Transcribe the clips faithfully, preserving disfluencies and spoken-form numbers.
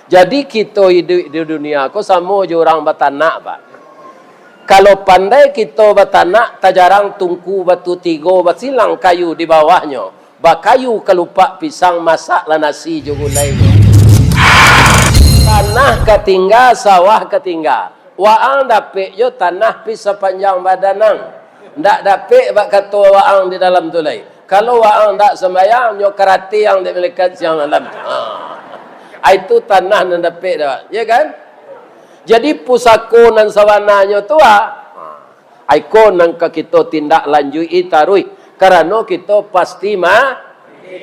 Jadi, kito iduik di dunia ko samo jo urang batanak, Pak. Kalau pandai kito batanak, tajarang tungku batu tigo, basilang kayu di bawahnyo, bakayu kalupak pisang, masaklah nasi jo gulainyo. Tanah ka tingga, sawah ka tingga. Waang dapek jo tanah pi sapanjang badan ang. Ndak dapek bak kato waang di dalam tu lai. Kalau waang ndak sambayang, nyo karate ang dek malaikat siang malam. Ha. Ai tu tanah nan dapek dah, ya kan? Jadi pusako nan sabananyo tu, ah, ai ko nan ka kito tindak lanjuik-i taruih, karano kito pasti ma-,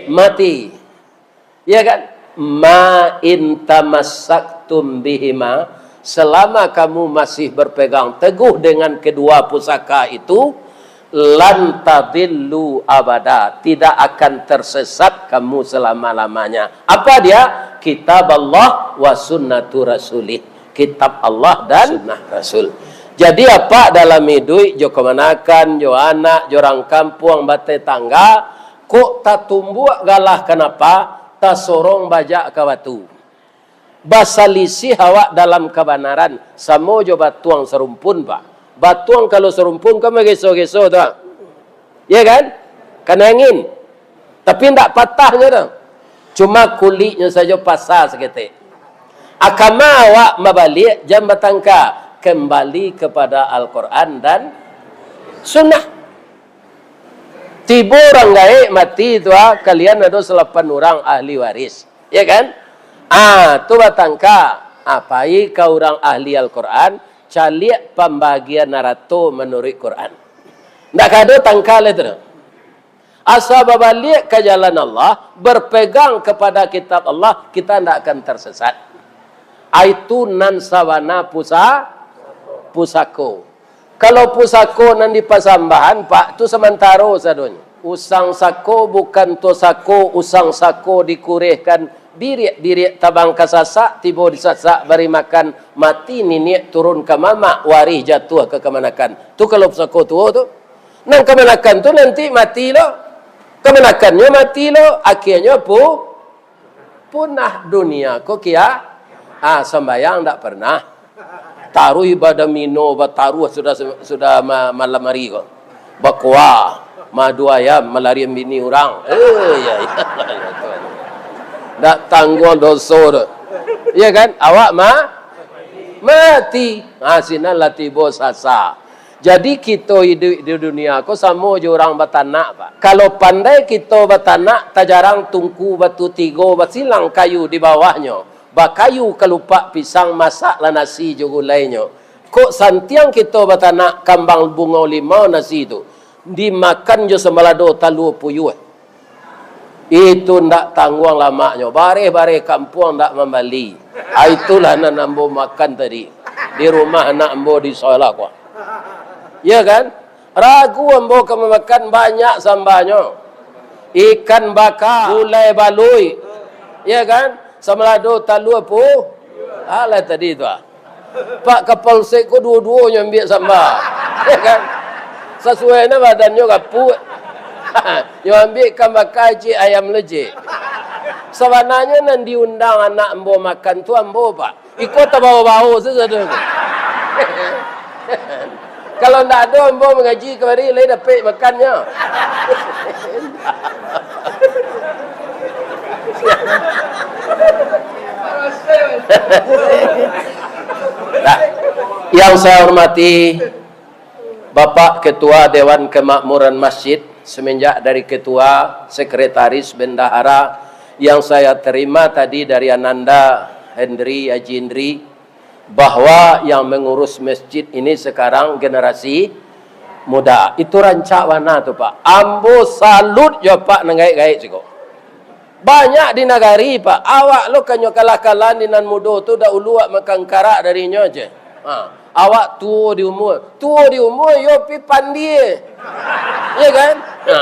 mati. Ya kan? "Ma in tamassaktum bihima," selama kamu masih berpegang teguh dengan kedua pusaka itu, "lan tadillu abada," tidak akan tersesat kamu selama-lamanya. Apa dia? Kitab Allah wa sunnatu rasulih. Kitab Allah dan sunnah Rasul. Jadi, apa dalam iduik, jo kamanakan, jo anak, jo urang kampuang, batetangga, kok tatumbuak galah kanapa, tasorong bajak ka batu. Basalisiah awak dalam kabanaran, samo jo batuang sarumpun, Pak. Batuang kalau sarumpun kan bageso-geso tu, ah. Ya kan? Kanai angin. Tapi ndak patahnyo tu. Cuma kuliknyo sajo pasa saketek. Akama awak mabaliak jan batangka, kembali kepada Al-Quran dan Sunnah. Tibo urang gaek mati tu, ah, kalian ado salapan urang ahli waris. Ya kan? Ah, tu batangka. Ah, pai ka urang ahli Al-Quran, caliak pambagian arato manuruik Quran. Ndak ka ado tangka lai tu. Asa babaliak ka jalan Allah, berpegang kepada kitab Allah, kita ndak akan tersesat. Ai tu nan sabana pusa-, pusako. Kalau pusako nan dipasambahan, Pak, tu samantaro sadonyo. Usang sako bukan tu sako, usang sako dikurehkan, biriak-biriak tabang ka sasak, tibo di sasak bari makan, mati niniak turun ka mamak, warih jatuah ka kamanakan. Tu kalau pusako tuo tu. Nan kamanakan tu nanti mati lo. Kamanakannyo mati lo, akhianyo pu-, punah dunia ko kia. Ah, sambayang ndak pernah. Taruih badan mino, bataruah sudah, sudah ma-, malam hari ko. Bakoa, madu ayam, malarian bini urang. Eh, ya, ya. Ndak tangguang doso tu. Ya kan? Awak ma-, mati. Ha, sinan lah tibo sasa. Jadi, kito iduik di dunia ko samo jo urang batanak, Pak. Kalau pandai kito batanak, tajarang tungku batu tigo, basilang kayu di bawahnyo, bakayu kalupak pisang, masaklah nasi jo gulainyo. Kok santiang kito batanak kambang bungo limau nasi tu, dimakan jo sambalado talua puyuah. Itu ndak tangguang lamaknyo, bareh-bareh kampuang ndak mambali. Ah, itulah nan ambo makan tadi. Di rumah anak ambo di Solah ko. Ya kan? Ragu ambo ka mamakan, banyak sambanyo. Ikan baka, gulai balui. Ya kan? Sambalado talua pu-, alah tadi tu ah. Pak Kapolsek ko duo-duonyo ambiak samba. Ya kan? Sasuai nah badannyo gapuak. Nyo ambiak ikan baka, cik, ayam lejek. Sabananyo nan diundang anak ambo makan tu ambo, Pak. Iko tabao-bao sasado tu. Kalau ndak ado ambo mangaji kamari, lai dapek makannyo. Nah, yang saya hormati Bapak Ketua Dewan Kemakmuran Masjid, semenjak dari ketua, sekretaris, bendahara, yang saya terima tadi dari Ananda Hendri, Haji Hendri, bahwa yang mengurus masjid ini sekarang generasi muda. Itu rancak bana tu, Pak. Ambo salut jo Pak nan gaek-gaek siko. Banyak di nagari, Pak. Awak lo kanyo kalah-kalahan di nan mudo tu, dahulu awak makan karak dari inyo je. Ha. Awak tuo di umua. Tuo di umua, iyo pi pandie. Iya kan? Ha.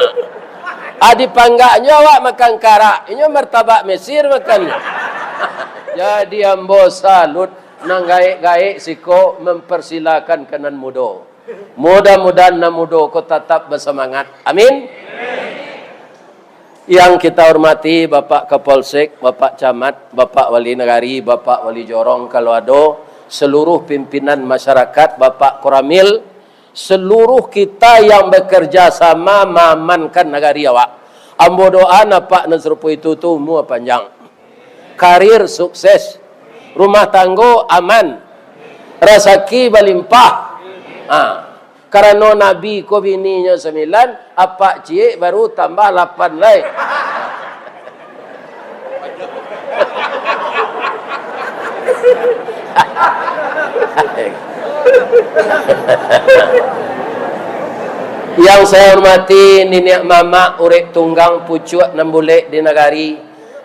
Adi panggaknyo awak makan karak, inyo martabak Mesir makannyo. Jadi ambo salut, nan gaek-gaek siko mempersilakan ka nan mudo. Mudah-mudahan nan mudo ko tatap basamangat. Amin. Yang kita hormati Bapak Kapolsek, Bapak Camat, Bapak Wali Nagari, Bapak Wali Jorong kalau ado, seluruh pimpinan masyarakat, Bapak Koramil, seluruh kita yang bekerja sama maamankan nagari awak. Ambo doa apak nan sarupo itu tu umua panjang, karir sukses, rumah tanggo aman, rasaki balimpah. Ha. Karano Nabi ko bininyo sambilan, apak ciek baru tambah lapan lai. Yang saya hormati niniak mamak, urek tunggang, pucuak nan bulek di nagari,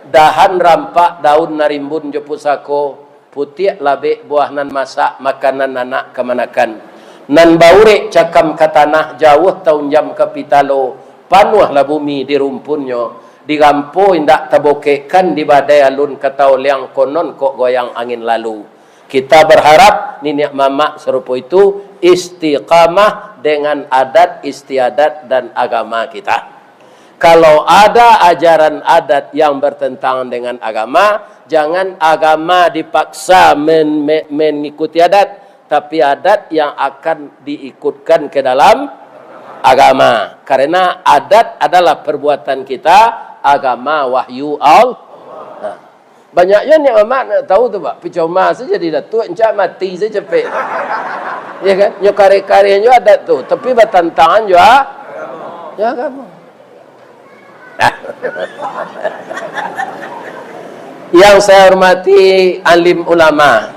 dahan rampak, daun nan rimbun jo pusako, putiak labek buah nan masak, makanan anak kamanakan. Nan baurek cakam ka tanah, jauah taunjam ka pitalo, panuahlah bumi di rumpunnyo, dirampo indak tabokekkan, di badai alun ka taoliang, konon kok goyang angin lalu. Kita berharap niniak mamak sarupo itu istiqamah dengan adat istiadat dan agama kita. Kalau ada ajaran adat yang bertentangan dengan agama, jangan agama dipaksa men-, me-, mengikuti adat, tapi adat yang akan diikutkan ke dalam agama. Karena adat adalah perbuatan kita, agama wahyu Allah. Nah, banyak juo niniak mamak nak tahu tu, Pak. Picau ma sajo jadi datuak, ancak mati sajo capek. Ya kan? Nyo kareh-kareh juo adat tu, tapi batantangan juo, juo agama. Yang saya hormati alim ulama,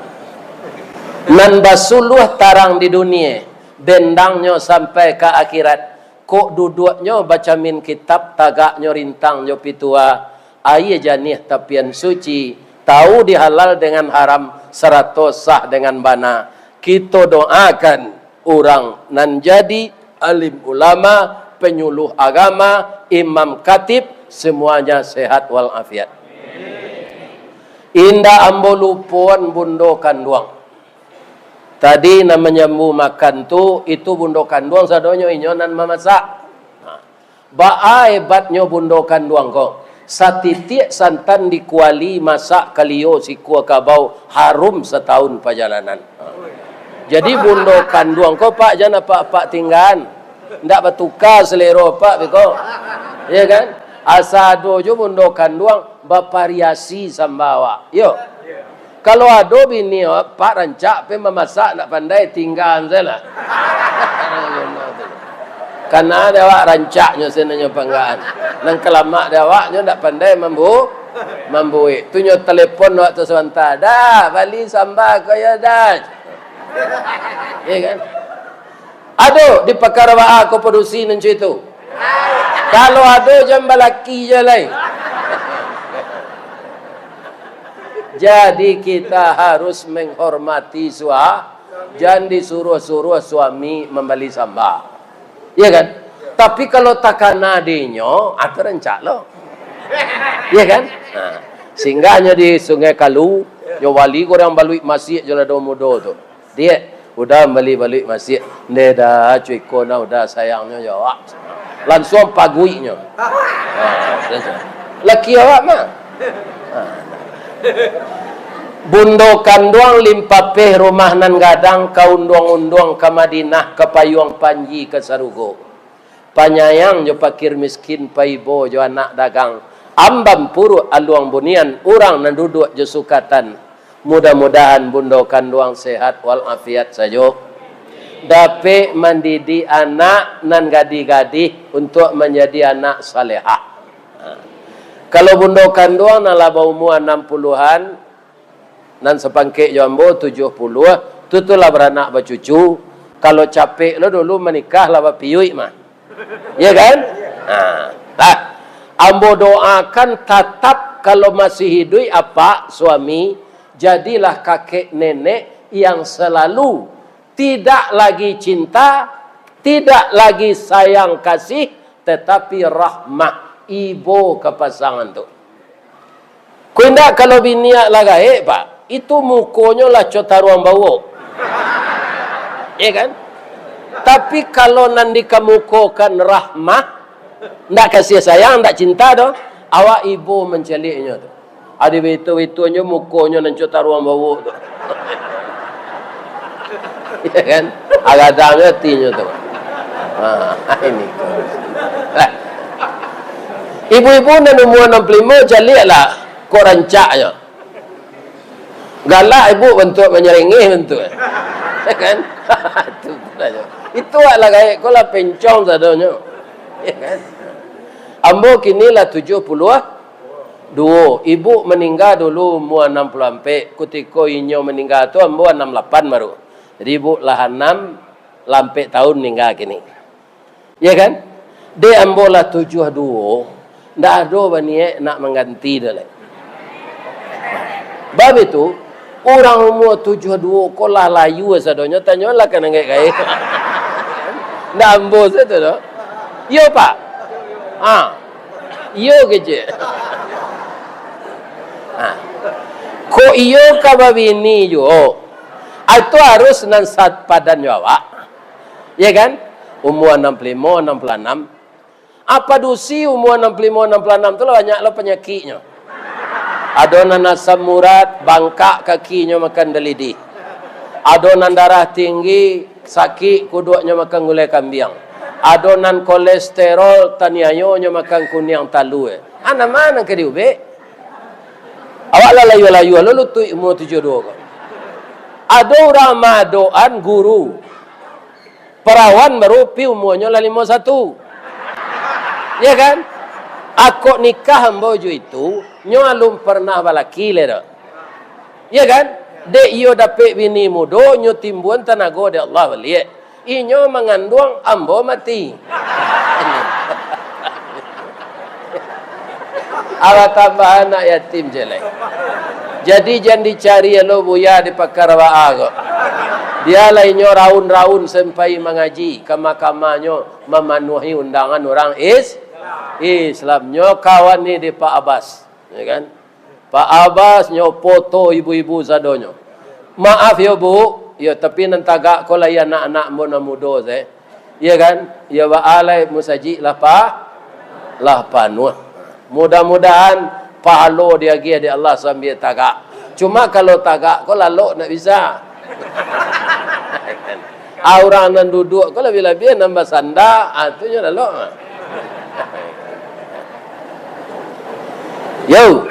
nan basuluah tarang di dunia, dendangnyo sampai ka akhirat, kok duduaknyo bacamin kitab, tagaknyo rintang jo pitua, aia janiah tapian suci, tahu di halal dengan haram, sarato sah dengan bana. Kito doakan urang nan jadi alim ulama, penyuluh agama, imam khatib, semuanya sehat walafiat. Indak ambo lupoan bundo kanduang. Tadi nan manyambu makan tu, itu bundo kanduang sadonyo inyo nan mamasak. Nah, baa hebatnyo bundo kanduang ko. Satitiak santan di kuali, masak kalio sikua kabau, harum satahun pajalanan. Jadi bundo kanduang ko, Pak, jan apak-apak tinggaan. Ndak batuka selero apak beko. Ya kan? Asa ado jo bundo kanduang, bavariasi samba awak. Yo. Kalau ado bini awak, Pak, rancak pe mamasak, ndak pandai, tinggaan sajolah. Kana di awak rancaknyo, senangnyo panggaan. Nan kalamak di awaknyo ndak pandai mambu-, mambuek. Tu nyo telepon awak tu sabanta, "Dah, bali samba ko yo, dah." Ya kan? Ado di pakara baa ko padusi nan cako itu? Kalau ado, jan balaki jo lai. Jadi, kita harus menghormati sua-, jan disuruah-suruah suami mambali samba. Iya kan? Tapi, kalau takana dinyo, ah, tu rancak lo. Iya kan? Nah, singgahnyo di Sungai Kalu, nyo bali goreng baluik masiak jo lado mudo tu. Diak, udah bali baluik masiak. Ndeh dah, cuko nah, udah sayangnyo jo awak. Lansuang paguiknyo. Ha, laki awak mah. Ha. Bundo kanduang limpapeh rumah nan gadang, ka unduang-unduang ka Madinah, ka payuang panji ka sarugo. Panyayang jo pakir miskin, paibo jo anak dagang, amban puruak aluang bunian, urang nan duduak jo sukatan. Mudah-mudahan bundo kanduang sehat walafiat sajo, dapek mandidik anak nan gadih-gadih untuak manjadi anak salehah. Ha. Kalau bundo kanduang nan lah baumua anam puluahan, nan sapangkek jo ambo tujuah puluah, tu, tu lah baranak bacucu. Kalau capek lo dulu manikah, lah bapiuik mah. Iya kan? Nah, lah. Ambo doakan tatap kalau masih hiduik apak suami, jadilah kakek nenek yang selalu tidak lagi cinta, tidak lagi sayang kasih, tetapi rahmah, ibo ka pasangan tu. Ko indak, kalau bini awak lah gaek, Pak, itu mukonyo lah co taruang bauak. Ya kan? Tapi, kalau nan dikamukokan rahmah, Ndak kasih sayang, ndak cinta doh. Awak ibo mancaliaknyo tu. Ado baitu-baitunyo mukonyo nan cok taruang bawok tu. Ya kan? Agadangnyo atinyo tu. Ha, ini. Ibu-ibu nan umua anam puluah limo, caliaklah kok rancaknyo. Galak ibu bantuak manyarengeh bantuak. Ya kan? Itu pun aja. Itu awak lah gaek ko lah pencong sadonyo. Ya kan? Ambo kini lah tujuah puluah duo. Ibu maningga dulu umua anam puluah ampek. Kutiko inyo maningga tu ambo anam lapan baru. Jadi ibu lah anam, lah ampek taun maningga kini. Ya kan? Dek ambo lah tujuah duo, ndak ado baniaik nak mangganti doh lai. Bab itu, urang umua tujuah duo ko lah layu sadonyo, tanyolah ka nan gaek-gaek. Ndak ambo sajo tu doh. Iyo, Pak? Ha. Iyo kecek. Ha. Kok iyo ka babini juo? Ah, itu harus nan sapadan jo awak. Ya kan? Umua anam puluah limo, anam puluah anam. Apa dusi umua anam puluah limo, anam puluah anam tu lah banyak lo panyakiknyo. Ado nan asam urat, bangkak kakinyo makan dalidih. Ado nan darah tinggi, sakik kuduaknyo makan gulai kambiang. Ado nan kolesterol, taniayonyo makan kuniang talua. Ah, nan ma nan ka diubek? Awak lah layua-layua lo lutuik umua tujuah duo ko. Ado urang maadokan guru. Parawan baru pi umuanyo lah limo satu. Ya kan? Akok nikah ambo jo itu, nyo alun pernah balaki lai doh. Ya kan? Dek iyo dapek bini mudo, nyo timbuan tanago dek Allah baliak. Inyo manganduang, ambo mati. Alah tambah anak yatim je lai. Jadi jan dicari lo buya di Pakar Baa ko. Bialah inyo raun-raun sampai mangaji, kama-kamanyo mamanuahi undangan urang is-, Islam. Nyo kawan ni di Pak Abbas, ya kan? Pak Abbas nyo poto ibu-ibu sadonyo. Maaf yo, Bu, yo, tapi nan tagak ko lai anak-anak ambo nan mudo se. Iya kan? Iya baa lai musajik lah pa-, lah panuah. Mudah-mudahan pahalo diagiah dek Allah sambia tagak. Cuma kalau tagak ko lalok ndak bisa. Ah, urang nan duduak ko labiah-labiah nan basanda, ah, tu nyo lalok. Yo,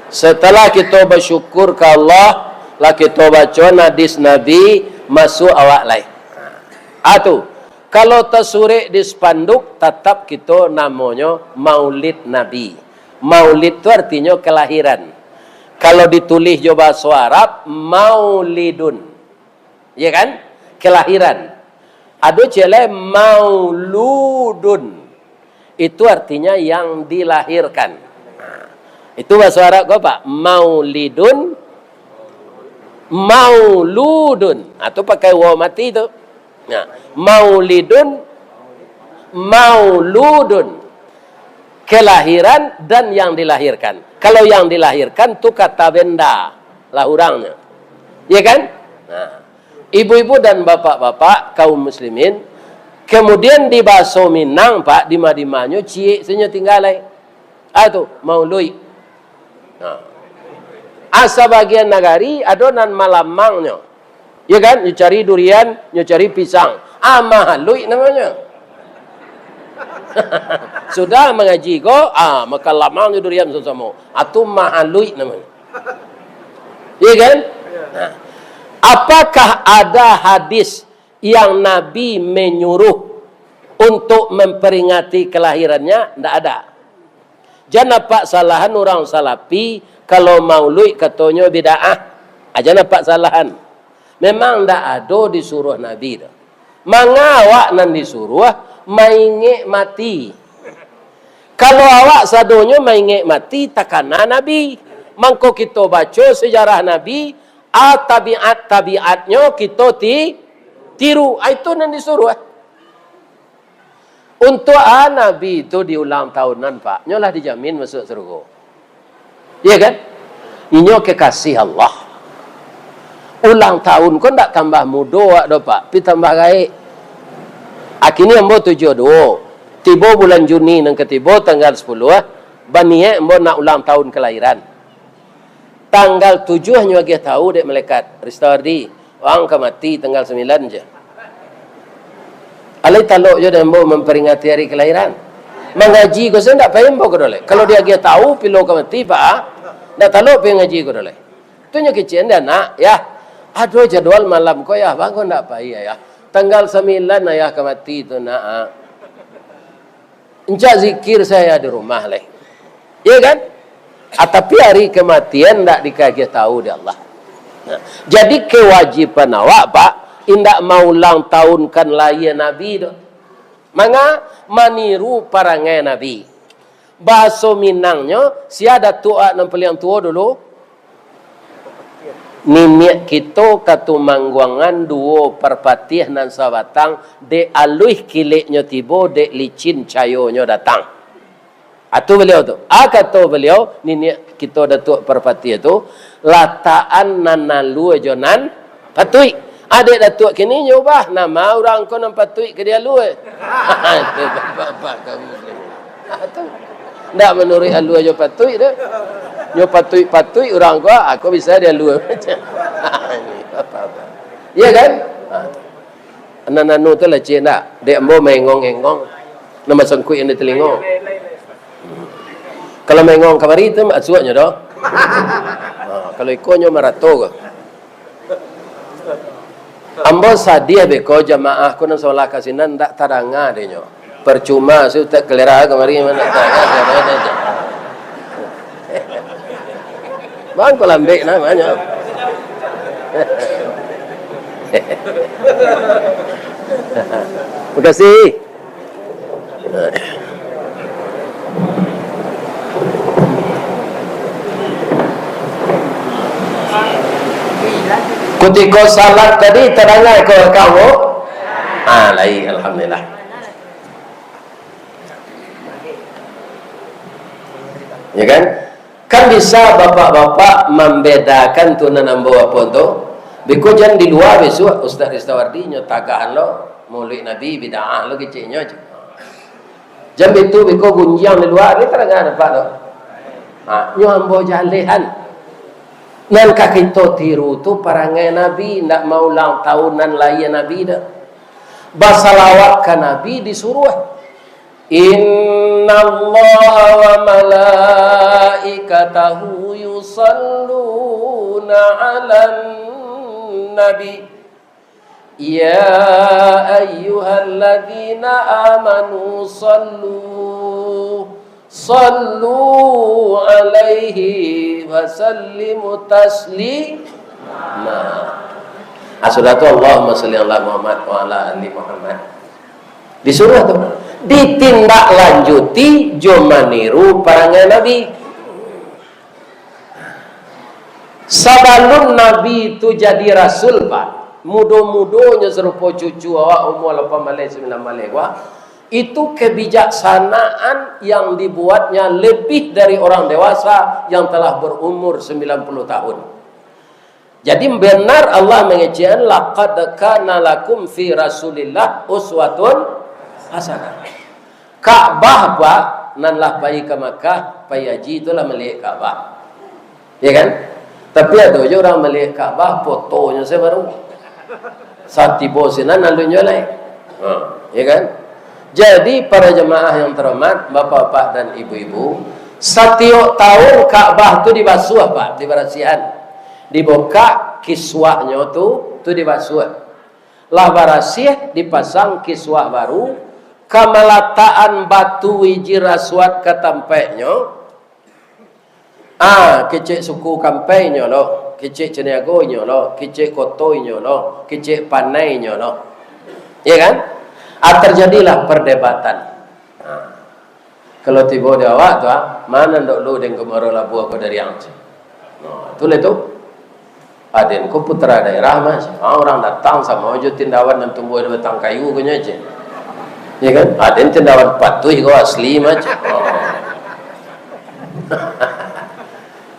setelah kito basyukur ka Allah, lah kito baco hadis Nabi, masuak awak lai. Ah, tu. Kalau tasurek di spanduk, tatap kito namonyo Maulid Nabi. Maulid tu artinyo kelahiran. Kalau ditulih jo bahaso Arab, maulidun. Iya kan? Kelahiran. Ado ciek lai mauludun. Itu artinya yang dilahirkan. Itu bahaso Arab ko apo? Maulidun, mauludun. Ah, tu pakai waw mati tu. Nah, maulidun, mauludun. Kelahiran dan yang dilahirkan. Kalau yang dilahirkan tu kata benda lah urangnyo. Iya kan? Nah, ibu-ibu dan bapak-bapak kaum muslimin, kemudian di bahaso Minang, Pak, di ma-di manyo ciek sajo tingga lai. Ah, tu, mauluik. Nah. Ah, sabagian nagari ado nan malamangnyo. Ya kan? Nyo cari durian, nyo cari pisang. Ah, mahaluik namonyo. Sudah mangaji ko, ah, makan lamang jo durian samo-samo. Ah, tu mahaluik namonyo. Ya kan? Nah. Apakah ada hadis yang Nabi menyuruh untuk memperingati kelahirannya? Ndak ada. Jan apak salahan urang salafi, kalau mauluik katonyo bid'ah. Ah, jan apak salahan. Memang ndak ado disuruah Nabi tu. Manga awak nan disuruah maingek mati. Kalau awak sadonyo maingek mati, takana Nabi. Mangko kito baco sejarah Nabi, a tabiat-tabiatnyo kito ti-, tiru. Ah, itu nan disuruah. Untuak a Nabi tu di ulang tahunan, Pak, nyo lah dijamin masuak sarugo. Iya kan? Inyo kekasih Allah. Ulang tahun ko ndak tambah mudo awak doh, Pak, tapi tambah gaek. A kini ambo tujuah duo, Tibo bulan Juni nan katibo, tanggal sapuluah, baniaik ambo nak ulang tahun kalahiran. Tanggal tujuah nyo agiah tahu dek malaikat, "Ristawardi, ang ka mati tanggal sambilan je." Alai talok jo dek ambo mamperingati hari kalahiran. Mangaji ko sajo ndak pai ambo ko doleh. Kalau diagiah tahu pilo ka mati, Pak, ah, ndak talok pai ngaji ko doleh. Tu nyo kecek dek anak, "Yah, ado jadwal malam ko, Yah, baa ko ndak pai, Yah? Tanggal sambilan Ayah ka mati tu, Nak, ah." Encak zikir sajo di rumah lai. Iya kan? Ah, tapi hari kematian ndak dikagiah tahu dek Allah. Nah, jadi kewajiban awak, Pak, indak maulang tahunkan lahia Nabi tu. Manga? Maniru parangai Nabi. Bahaso Minangnyo, sia datuak nan paliang tuo dulu? Niniak kito Katumangguangan duo Parpatiah nan sabatang, dek aluih kileknyo tibo, dek licin cayonyo datang. Atu baliau tu. Ah, kato baliau, niniak kito Datuak Parpatiah tu, latakan nan alua jo nan patuik. Ah, dek Datuak kini nyo ubah, nama urang ko nan patuik ka dialua. Tu bapak-bapak kaum muslimin. Ah, tu. Ndak manuruik alua jo patuik tu. Nyo patuik-patuik urang ko, ah, ko bisa dialua. Ini bapak-bapak. Iya kan? Ah, tu. Nan anu tu lah, cik, ndak? Dek ambo maengong-engong. Nan basangkuik di talingo. Kalau maengong kamari tu, masuaknyo doh. Ha, kalau ikonyo marato ko. Ambo sadiah beko jamaah ko nan sabalah ka sinan ndak tadanga dek nyo. Parcuma si Ustaz Kalera kamari, ma ndak tadanga. Bang, ko lambek namonyo. Makasih. Kutiko salat tadi, tadanga ko kamu? Ah, lai, alhamdulillah. Ya kan? Kan bisa bapak-bapak mambedakan tu nan ambo apo tu. Biko jan di lua bisuak, Ustaz Ristawardi nyo tagahan lo, Maulid Nabi bid'ah lo keceknyo. Jan bitu biko gunjiang di lua, ni tadanga nampak tu. Ha, nyo ambo jalehan. Nan ka kito tiru tu parangai Nabi, ndak maulang tahun nan lahia Nabi dah. Basalawat ka Nabi disuruah. Innallaha wa malaikatahu yusalluna 'alan nabi. Ya ayyuhalladzina amanu sallu, sallu 'alaihi wa sallimu taslima. Ah, sudah tu, Allahumma salli ala Muhammad wa ala ali Muhammad. Disuruah tu. Ditindaklanjuti jo maniru parangai Nabi. Sabalun Nabi tu jadi rasul, Pak, mudo-mudonyo sarupo cucu awak, umua lapan baleh, sambilan baleh, Pak, itu kebijaksanaan yang dibuatnya lebih dari orang dewasa yang telah berumur sembilan puluh tahun. Jadi, benar Allah mangecekkan, "Laqad kana lakum fi Rasulillah uswatun hasanah." Ka'bah, Pak, nan lah pai ka Makkah, pai haji tu lah maliek Ka'bah. Ya kan? Tapi ado juo urang maliek Ka'bah, fotonyo sajo baru. Satibo sinan, lalu nyo lai. Ha, ya kan? Jadi, para jamaah yang terhormat, bapak-bapak dan ibu-ibu, satiok tahun Ka'bah tu dibasuah, Pak, dibarasiahan. Dibukak kiswahnyo tu, tu dibasuah. Lah barasiah, dipasang kiswah baru, ka malatakan batu Hijir Aswad ka tampaiknyo, ah, kecek suku Kampai inyo lo, kecek Caniago inyo lo, kecek Koto inyo lo, kecek Panai inyo lo. Ya kan? Ah, terjadilah perdebatan. Ah. Kalau tibo di awak tu, ah, ma nan dok lu den gumaro labuah ko dari ang, ceh. Nah, tu lah tu. Aden ko putra daerah, mah, ceh. Ah, urang datang samo jo tindawan nan tumbuah di batang kayu ko nyo, ceh. Ya kan? Aden tindawan patuih ko asli, mah, ceh. Ah.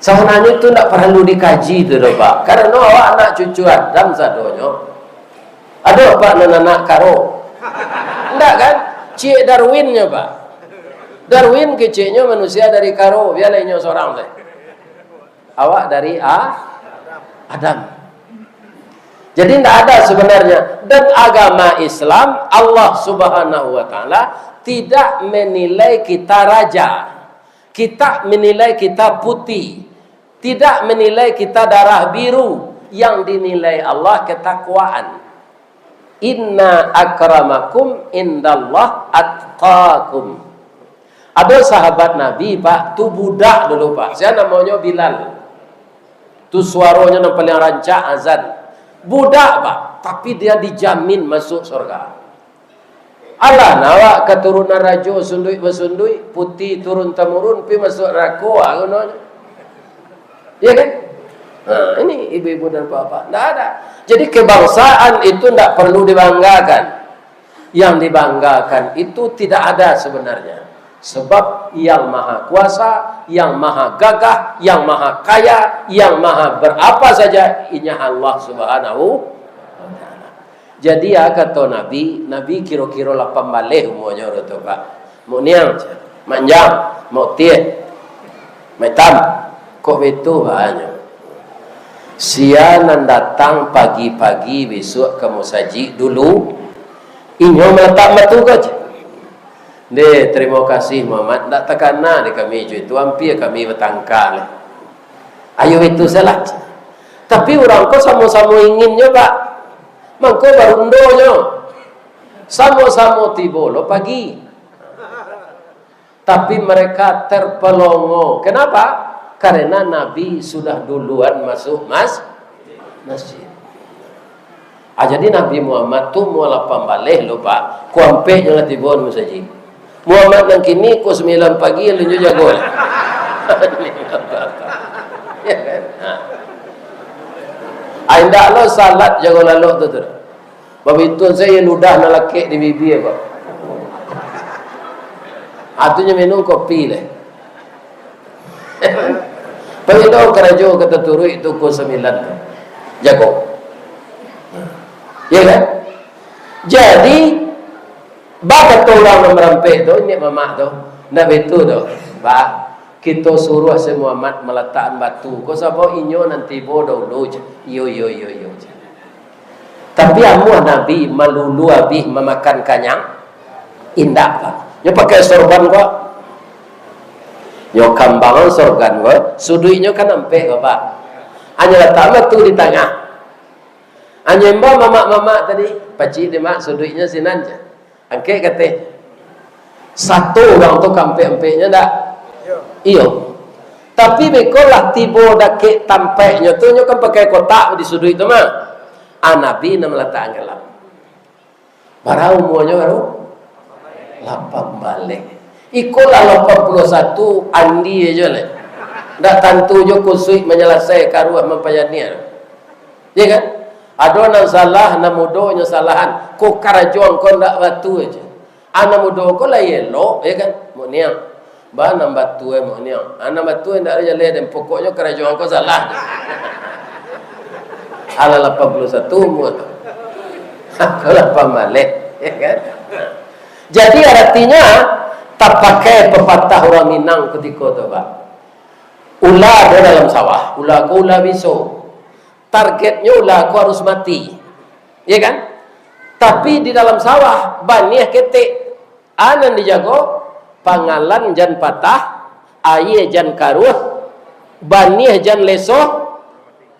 Sabananyo tu ndak paralu dikaji tu doh, Pak. Karano awak anak cucu Adam sadonyo. Ado, Pak, nan anak karo? Ndak, kan? Kecek Darwinnyo, Pak. Darwin keceknyo manusia dari karo, bialah inyo sorang tu. Awak dari A-, Adam. Jadi, ndak ada sebenarnya. Dan agama Islam, Allah Subhanahu wa Ta'ala tidak menilai kita raja, tidak menilai kita putih, tidak menilai kita darah biru. Yang dinilai Allah ketakwaan. "Inna akramakum indallah atqakum." Ado sahabat Nabi, Pak, tu budak dulu, Pak. Sia namonyo Bilal. Tu suaronyo nan paliang rancak azan. Budak, Pak, tapi dia dijamin masuk surga. Alah, nah, awak katurunan rajo sunduik-basunduik, putih turun-tamurun, pi masuk narako, ah, gunonyo. Iya kan? Nah, ini ibu-ibu dan bapak, ndak ada. Jadi, kebangsaan itu ndak perlu dibanggakan. Yang dibanggakan itu tidak ada sebenarnya. Sebab yang maha kuasa, yang maha gagah, yang maha kaya, yang maha berapa saja, inya Allah Subhanahu wa Ta'ala. Jadi, ya, kato Nabi, Nabi kiro-kiro lapan baleh umuanyo tu, Pak. Mak niang, mak anjang, mak utiah, mak itam. Kok baitu, Pak, nyo? Sia nan datang pagi-pagi bisuak ka musajik dulu, inyo malatak batu ko je. "Ndeh, tarimo kasih, Muhammad, ndak takana di kami jo itu, ampia kami batangka lai." Ayo itu salah. Tapi urang ko samo-samo inginnyo, Pak. Mangko barundonyo. Samo-samo tibo lo pagi. Tapi mereka terpelongo. Kenapa? Karena Nabi sudah duluan masuk mas-, masjid. Ah, jadi Nabi Muhammad tu umua lapan baleh lo, Pak. Kok ampeknyo lah tibo di musajik. Muhammad nan kini kok sambilan pagi, alun jo jago lah. Ya kan? Ha. Ah, indak lo salat jago lalok tu, tu. Babituan sajo ludah nan lakek di bibia, Pak. Ah, tu nyo minum kopi lai. Pado karajo ka taturuik tu ko sambilan tu. Jago. Ya kan? Jadi, bakato urang nan marampek tu, indak mamak tu. Ndak baitu tu. Bah, kito suruah si Muhammad malatakan batu. Ko sabab inyo nan tibo daulu je. Iyo, iyo, iyo, iyo je. Tapi amuah Nabi malulu abih mamakan kanyang? Indak, Pak. Nyo pakai sorban ko. Nyo kambangan sorban ko, suduiknyo kan ampek ko, Pak. Hanyo latak batu di tangah. Hanyo imbau mamak-mamak tadi, pacik dek mak suduiknyo sinan je. Angkek kateh. Sato urang tu ka ampek-ampeknyo ndak? Iyo. Tapi beko lah tibo dakek tampeknyo tu, nyo kan pakai kotak di suduik tu mah. Ah, Nabi nan malatakan galam. Bara umuanyo baru? Lapan baleh. Iko lah lapan puluah satu, andi ajo lah. Ndak tantu jo kusuik manyalasai karuah mampajaniah. Ya kan? Ado nan salah, nan mudo nyo salahan. Ko karajo angkau ndak batua ajo. Anak mudo ko lai elok, ya kan? Muk niang. Ba nan batua, muk niang. Anak batua ndak ado jaleh den. Pokoknyo karajo angkau salah. Alah lapan puluah satu umua tu. Angkau lapan baleh, ya kan? Jadi aratinyo, tapakai pepatah urang Minang kutiko tu, Pak. Ula ado dalam sawah, ula ko ula biso. Targetnyo ula ko harus mati. Ya kan? Tapi di dalam sawah, baniah ketek. A nan dijago, pangalan jan patah, aia jan karuah, baniah jan lesoh,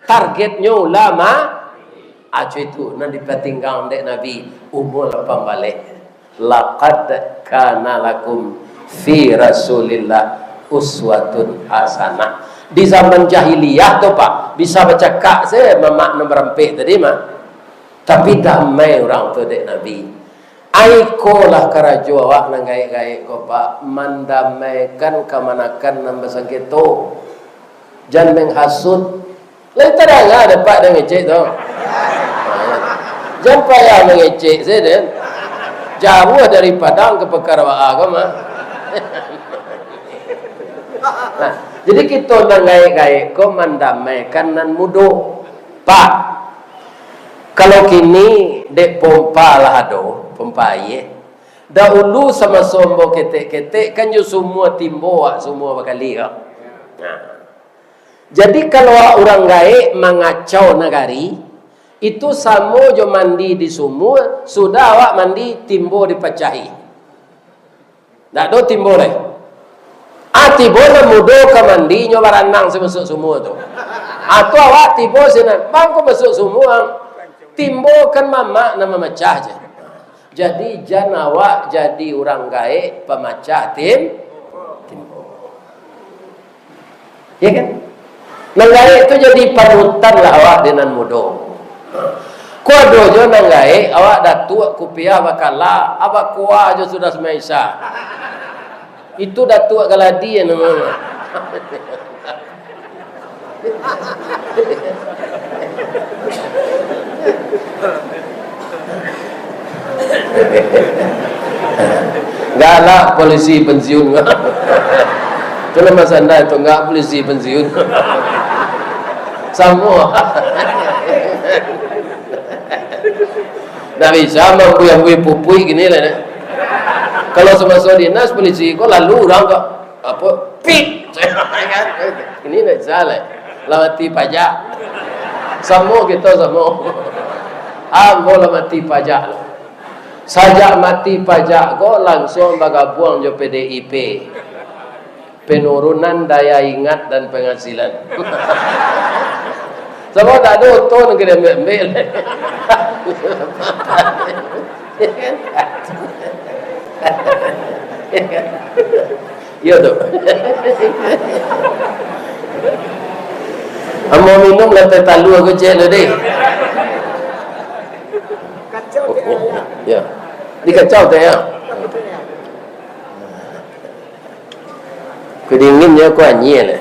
targetnyo ula ma-, aco itu nan dipatinggang dek Nabi, umua lapan baleh. "Laqad kana lakum fi Rasulillah uswatun hasanah." Di zaman jahiliyah tu, Pak, bisa bacakak se mamak nan marampek tadi mah. Tapi damai urang tu dek Nabi. Ai ko lah karajo awak nan gaek-gaek ko, Pak, mandamaikan kamanakan nan basangketo. Jan menghasut. Lai tadanga dek Apak den mangecek tu. Jan payah mangecek se den. Jauah dari Padang ka Pakaruah ko mah. Nah, jadi kito nan gaek-gaek ko mandamaikan nan mudo. Pak, kalau kini dek pompa lah ado, pompa aia. Dahulu samaso ambo ketek-ketek, kan jo sumua timbo awak sumua bakali ko. Nah. Jadi, kalau awak urang gaek mangacau nagari, itu samo jo mandi di sumua, sudah awak mandi, timbo dipacahi. Ndak ado timbo lai. Ah, tibo nan mudo ka mandi, nyo baranang se masuak sumua tu. Ah, tu awak tibo sinan, bang ko masuak sumua, timbo kan mamak nan mamacah je. Jadi, jan awak jadi urang gaek pamacah tim-, timbo. Ya kan? Nan gaek tu jadi panutan lah awak dek nan mudo. Ko ado jo nan gaek, awak datuak kupiah bakala, abah kuah jo sudah sumai Isya. Itu datuak galadi namo. Galak polisi pensiun. Kalau Mas Anda itu enggak polisi pensiun. Samo. Ndak bisa mambui-ambui pupuik gini lah, nah. Kalau samaso dinas, polisi ko lalu urang ko, apo, pik. Ini ndak bisa lah. Lah mati pajak. Samo kito, samo. Ambo lah mati pajak lah. Sajak mati pajak ko, langsuang bagabuang jo P D I P. Penurunan daya ingat dan penghasilan. Sabab tak ada oto nan kena ambil-ambil. Iyo tu. Ambo minum lah teh talua ko cek tu, deh. Ya. Dikacau teh, ya. Kudinginnyo ko anyia lah.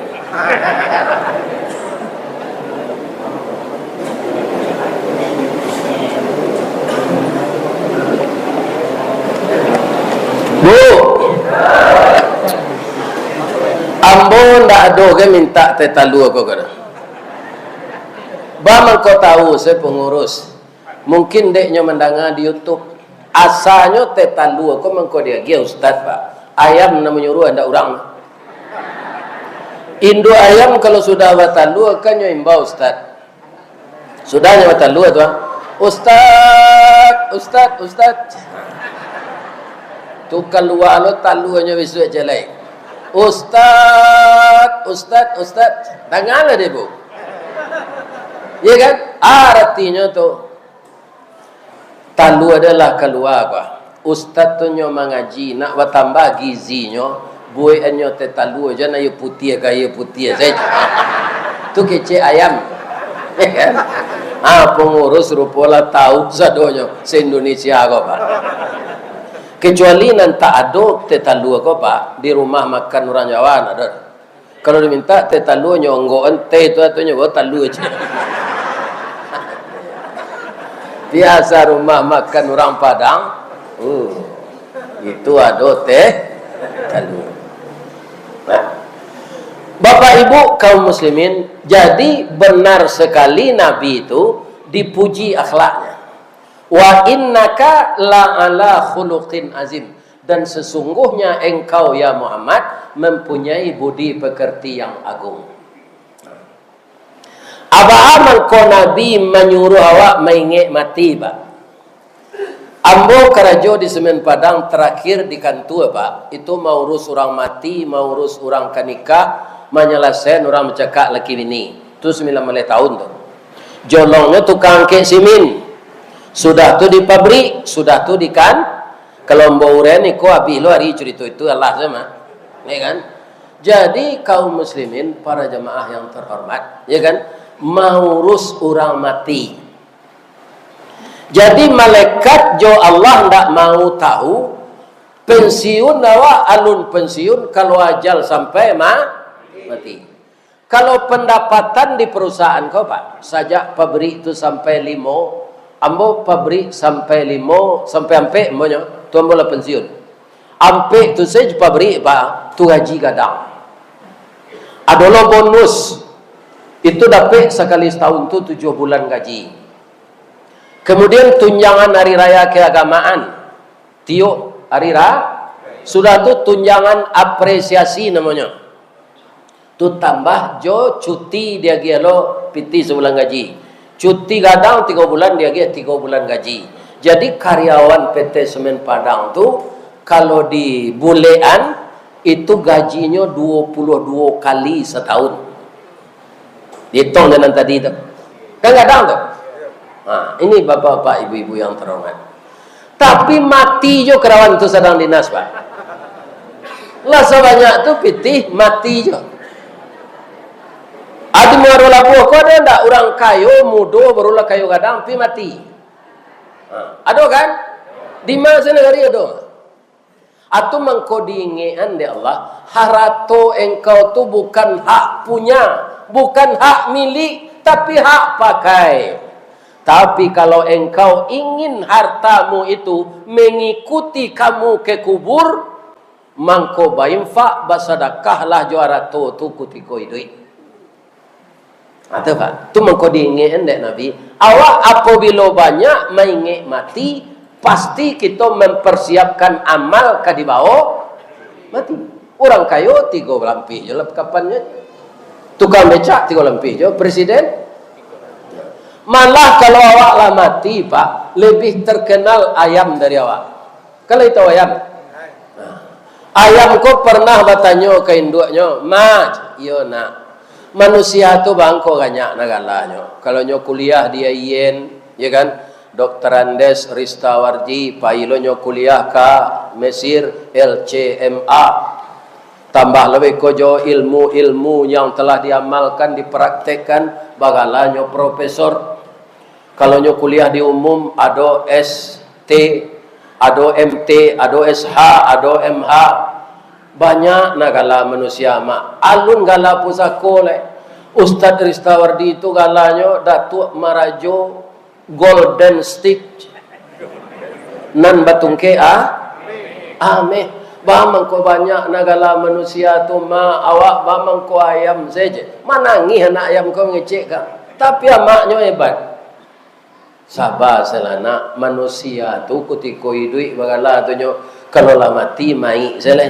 Bu, ambo ndak ado ge mintak teh talua ko, kado. Ba mangko tahu se pangurus. Mungkin dek nyo mandanga di YouTube. Asanyo teh talua ko mangko diagiah ustaz, Pak. Ayam nan manyuruah, ndak urang. Induak ayam kalau sudah batalua, kan nyo imbau ustaz. Sudah nyo batalua tu, ah. "Ustaz, ustaz, ustaz." Tu kalua lo taluanyo bisuak jalai. "Ustaz, ustaz, ustaz." Dangalah dek, Bu. Iya kan? Aratinyo tu. Talua adalah kalua, bah. Ustaz tu nyo mangaji, nak batambah gizinyo, buekannyo teh talua, jan aia putiah ka aia putiah sajo. Tu kecek ayam. Ah, pangurus rupo lah tahu sadonyo se-Indonesia ko, bah. Kecuali nan tak ado teh talua ko, bah, di rumah makan urang Jawa, ndak ado. Kalau diminta teh talua, nyo onggokan teh tu, atau nyo bawa talua je. Biasa rumah makan urang Padang, uh, itu ado teh talua. Nah, Bapak Ibu kaum muslimin, jadi benar sekali Nabi itu dipuji akhlaknya. "Wa innaka la ala khuluqin azim." Dan sesungguhnya engkau, ya Muhammad, mempunyai budi pekerti yang agung. Abaa mangko Nabi manyuruh awak maingek mati, Pak? Ambo karajo di Semen Padang terakhir di kantua, Pak. Itu maurus urang mati, maurus urang ka nikah, manyalasaian urang bacakak laki bini. Tu sambilan baleh tahun tu. Jolongnyo tukang angkek simin. Sudah tu di pabrik, sudah tu di kan-, kalau ambo uraian iko abih lo ari curito itu, alah se mah. Ya kan? Jadi, kaum muslimin, para jamaah yang terhormat, ya kan, maurus urang mati. Jadi, malaikat jo Allah ndak mau tahu pensiun awak, alun pensiun, kalau ajal sampai ma-, mati. Kalau pendapatan di perusahaan ko, Pak, sajak pabrik tu sampai limo, ambo pabrik sampai limo, sampai ampek ambo nyo, tu ambo lah pensiun. Ampek tu sajo pabrik, Pak, tu gaji gadang. Ado lo bonus, itu dapek sakali satahun tu tujuah bulan gaji. Kemudian tunjangan hari raya keagamaan, tiok Hari Ra-, sudah tu tunjangan apresiasi namonyo. Tu tambah jo cuti diagiah lo pitih sabulan gaji. Cuti gadang tigo bulan diagiah tigo bulan gaji. Jadi karyawan P T Semen Padang tu, kalau dibulekan, itu gajinyo duo puluah duo kali satahun. Dihitung jo nan tadi tu. Kan gadang tu? Ha, ini bapak-bapak, ibu-ibu yang terhormat. Tapi mati jo karyawan tu sadang dinas, Pak. Lah sabanyak tu pitih, mati jo. Ado di Muaro Labuah ko ado ndak urang kayo mudo baru lah kayo gadang, pi mati? Ha, ado kan? Di ma se nagari ado? Atau mangko diingek-an dek Allah, harato engkau tu bukan hak punya, bukan hak milik, tapi hak pakai. Tapi kalau engkau ingin hartamu itu mengikuti kamu ke kubur, mangko bainfak, basadakahlah jo harato tu kutiko iduik. Ha, tu, Pak. Tu mangko diingek-an dek Nabi. Awak apabilo banyak maingek mati, pasti kito mempersiapkan amal ka dibawo mati. Urang kayo tigo lampih jo lah kapannyo. Tukang becak tigo lampih jo, presiden. Malah kalau awak lah mati, Pak, lebih terkenal ayam dari awak. Kan lai tau ayam? Nah, ayam ko pernah batanyo ka induaknyo, "Ma," "Iyo, Nak." Manusia tu bangko banyak nah galanyo. Kalau nyo kuliah di U I N, ya kan? Doktor Andes Ristawardi, pai lo nyo kuliah ka Mesir, L C M A. Tambah lo beko jo ilmu-ilmu yang telah diamalkan, dipraktekkan, bagalanyo profesor. Kalau nyo kuliah di umum, ado S T, ado M T, ado S H, ado M H. Banyak nah gala manusia, Mak. Alun gala pusako lai. Ustaz Ristawardi tu galanyo Datuak Marajo Golden Stick. Nan batungkek, ah? Ameh. Bamangko banyak nah gala manusia tu, Mak. Awak bamangko ayam saja. Manangih anak ayam ko mangecek ka. Tapi amaknyo hebat. Saba salah, Nak, manusia tu kutiko iduik bagala tu nyo, kalau lah mati, maik salah.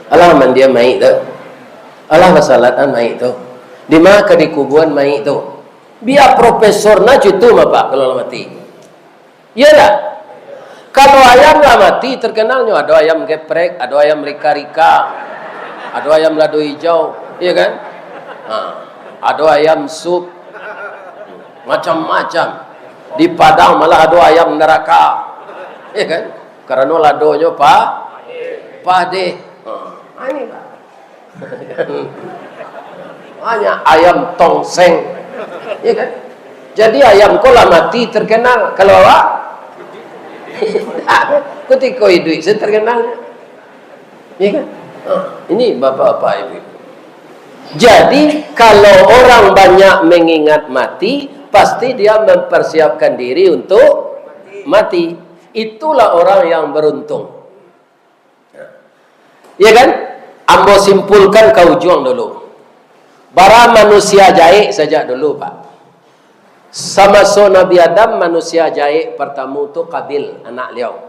Alah mandian maik tu. Alah basalatan maik tu. Dima ka dikubuan maik tu. Bia profesor nah cutu mah, Pak, kalau lah mati. Iya ndak? Kalau ayam lah mati, terkenalnyo ado ayam geprek, ado ayam rika-rika, ado ayam lado ijau, iya kan? Ha, ado ayam sup, macam-macam. Di Padang malah ado ayam neraka, iya kan? Karano ladonyo pa-, padeh. Ha, ini, Pak. Banyak ayam tongseng. Ya kan? Jadi ayam ko lah mati terkenal. Kalau awak? Kutiko iduik se terkenal. Ya kan? Ha, ini bapak-bapak, ibu-ibu. Jadi, kalau orang banyak mengingat mati, pasti dia mempersiapkan diri untuk mati. Itulah orang yang beruntung. Ya kan? Ambo simpulkan ka ujuang dulu. Bara manusia jahek sajak dulu, Pak. Samaso Nabi Adam, manusia jahek partamo tu Kabil, anak liau.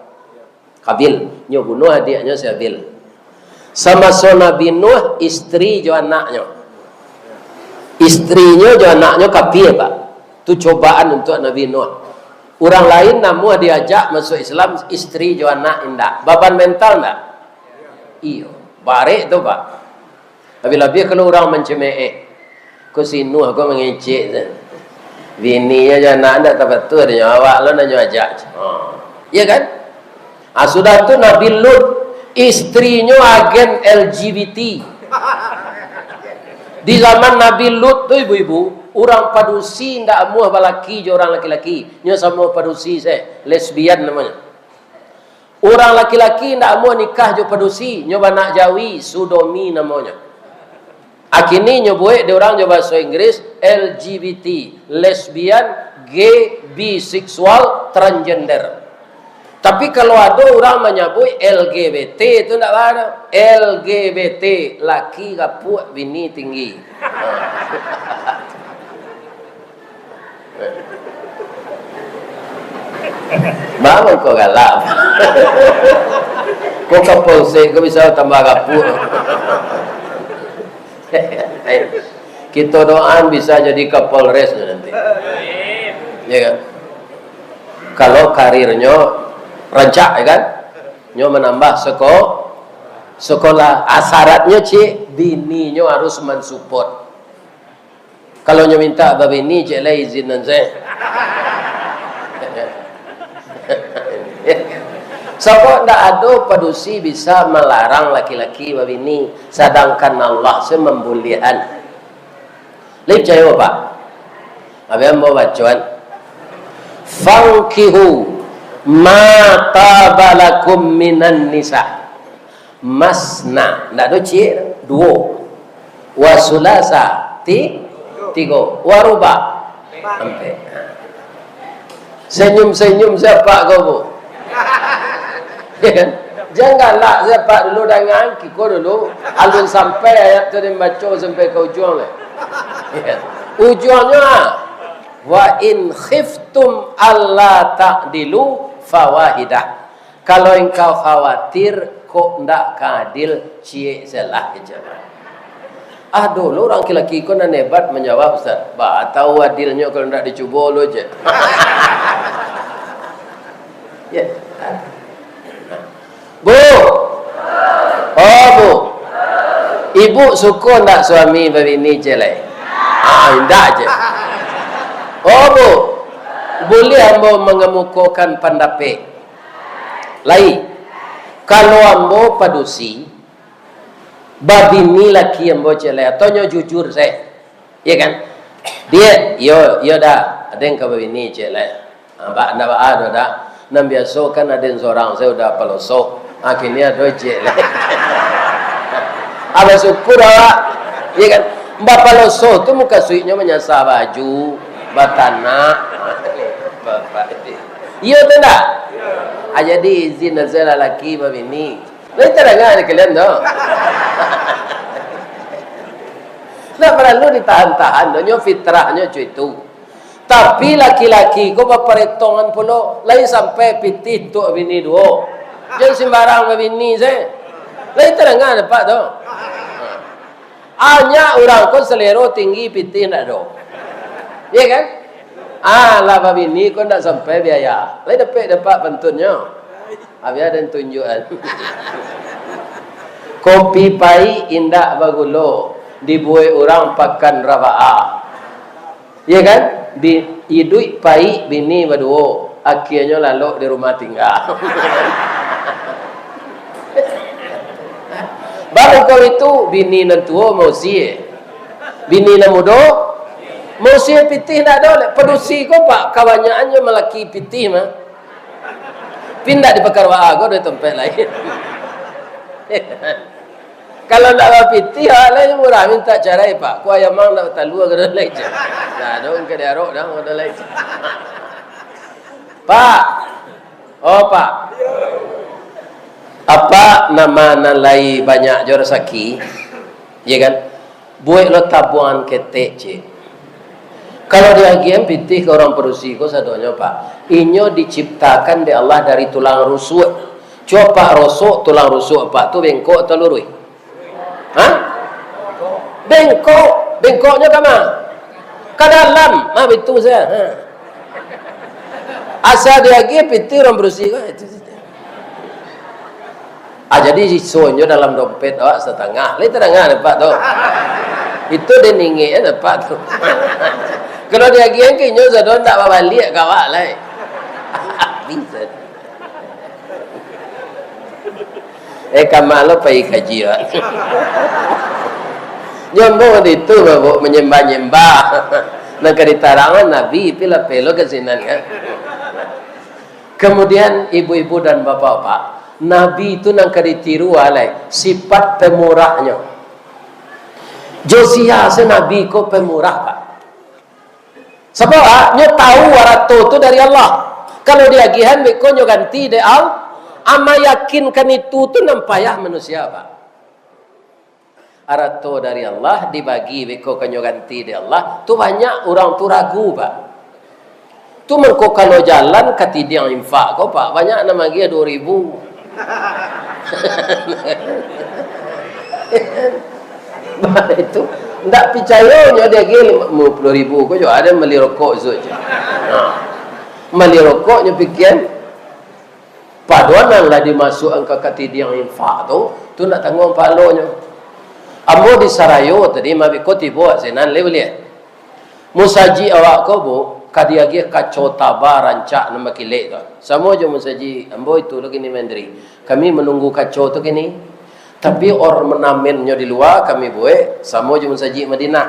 Kabil, nyo bunuah adiaknyo si Habil. Samaso Nabi Nuh, istri jo anaknyo. Istrinyo jo anaknyo kapia, Pak. Tu cobaan untuak Nabi Nuh. Urang lain namuah diajak masuak Islam, istri jo anak indak. Baban mental ndak? Iyo. Barek tu, Pak. Labiah-labiah kalau urang mancemeeh. Ko si Nuh ko mangecek tu. Bininyo jo anak ndak tapatuah dek nyo, awak lo nan nyo ajak. Ha. Iya kan? Ah, sudah tu Nabi Lut, istrinyo agen L G B T. Di zaman Nabi Lut tu, ibu-ibu, urang padusi ndak amuah balaki jo urang laki-laki. Nyo samo padusi se, lesbian namonyo. Urang laki-laki ndak amuah nikah jo padusi, nyo banak jawi, sodomi namonyo. Akini nyo buek dek urang jo bahaso Inggris, L G B T, lesbian, gay, bisexual, transgender. Tapi kalau ado urang manyabuik L G B T, tu ndak bana. L G B T, laki gapuak, bini tinggi. Baa mangko galak? Ko kapolsek ko bisa tambah rapuak. Kito doaan bisa jadi kapolres nyo nanti. Ya kan? Kalau karirnyo rancak, ya kan? Nyo manambah seko-, sekolah. Ah, syaratnyo, cik, bininyo harus mansupport. Kalau nyo mintak babini, cik, lah izin nan se. Sabab ndak ado padusi bisa malarang laki-laki babini, sadangkan Allah se mambuliahan. Lai picayo, Pak? Abih ambo bacoan. "Fankihu ma taba lakum minan nisa." Masna, ndak ado ciek, duo. Wa sulasa, ti-, tigo. Wa ruba, ampek. Senyum-senyum sia Pak ko, Bu? Ya kan? Jan galak sia Pak dulu, dangan kiko dulu. Alun sampai ayat tu dibaco sampai ka ujuang lai. Ya kan? Ujuangnyo, ah, "Wa in khiftum alla ta'dilu fawahidah." Kalau engkau khawatir, kok ndak ka adil, ciek se lah, kecek. Ah, dulu urang laki-laki ko nan hebat manjawab, Ustaz. Baa tau adilnyo kalau ndak dicubo lo, cek. Ya. Bu. Oh, Bu. Ibu suko ndak suami babini, cek lai? Ah, indak, cek. Oh, Bu. Buliah ambo mangamukokan pandapek? Lai. Kalau ambo padusi, babini laki ambo, cek lai, atau nyo jujur se, ya kan? Diak, iyo, iyo Da, aden ka babini, cek lai. Ah, ba-, ndak baa doh, Da. Nan biaso kan aden sorang se udah paloso. Ah, kini ado ciek lai. Ah, basyukur awak. Ya kan? Bapaloso tu mukasuiknyo manyasa baju, batanak. Bapak. Iyo tu ndak? Ah, jadi izin se lah laki babini. Lai tadanga dek kalian tu? Ndak paralu ditahan-tahan doh, nyo fitrahnyo cak itu. Tapi laki-laki ko baparetongan pulo, lai sampai pitih untuak bini duo. Jan simbarang babini se. Lai tadanga dek Apak tu? Banyak urang ko salero tinggi, pitih ndak ado. Iya kan? Ah, lah babini ko ndak sampai biaya. Lai dapek dek Apak pantunnyo? Abiah den tunjuakan. Kopi paik indak bagulo, dibuek urang pakan rabaa. Iya kan? Bi-, iduik paik bini baduo, akienyo lalok di rumah tingga. Baru kau itu, bini nan tuo mausie. Bini nan mudo mausie, pitih ndak ado lai. Padusi ko, Pak, kabanyakannyo malaki pitih mah. Pi ndak dipakaro baa ko di tampek lain. Kalau ndak bapitih, awak lai murah mintak carai, Pak. Kuah ayam ang ndak batalua, kado lai, cek. Nah, dong ka diarok dah, kado lai, cek. Pak. Oh, Pak. Apak nan ma-, nan lai banyak jo rasaki, ya kan? Buek lo tabuangan ketek, cek. Kalau diagiahan pitih ka urang padusi ko sadonyo, Pak, inyo diciptakan dek Allah dari tulang rusuak. Cubo Apak rosok tulang rusuak Apak tu bengkok atau luruih? Ha? Bengkok. Bengkoknyo ka ma? Ka dalam. Ha, bitu sajo. Ha. Asa diagiah pitih urang padusi ko, itu sajo. Ah, jadi isonyo dalam dompet awak satangah. Lai tadanga dek Apak tu? Itu den ingekkan dek Apak tu. Kalau diagiahan ka inyo sado, ndak babaliak ka awak lai. Bisa. Eh, kama lo pai kaji awak. Nyombong di tu, mabok manyambah-nyambah. Nan ka ditarangan Nabi, pi lapeh lo ka sinan, kan? Kemudian, ibu-ibu dan bapak-bapak, Nabi tu nan ka ditiru alai, sifat pemurahnyo. Jo sia se Nabi ko pemurah, Pak? Sabab, ah, nyo tahu arato tu dari Allah. Kalau diagiahan, beko nyo ganti dek Al-, ama yakinkan itu tu nan payah manusia, Pak. Arato dari Allah, dibagi beko ka nyo ganti dek Allah, tu banyak urang tu ragu, Pak. Tu mangko kalau jalan katidiang infak ko, Pak, banyak nan magiah duo ribu. Bah, itu ndak picayo nyo diagiah limo puluah ribu ko jo, ado mali rokok sudah. Nah, mali rokok nyo pikian, padohal nan lah dimasuakan ka katidiang infak tu, tu ndak tangguang pahalonyo. Ambo di Sarayo tadi, mabiko tibo sinan lai buliah. Musajik awak ko, Bu, ka diagiah kaco taba rancak nan bakilek tu. Samo jo musajik ambo itu lo kini mandiri. Kami manunggu kaco tu kini. Tapi ornamennyo di lua kami buek samo jo musajik Madinah.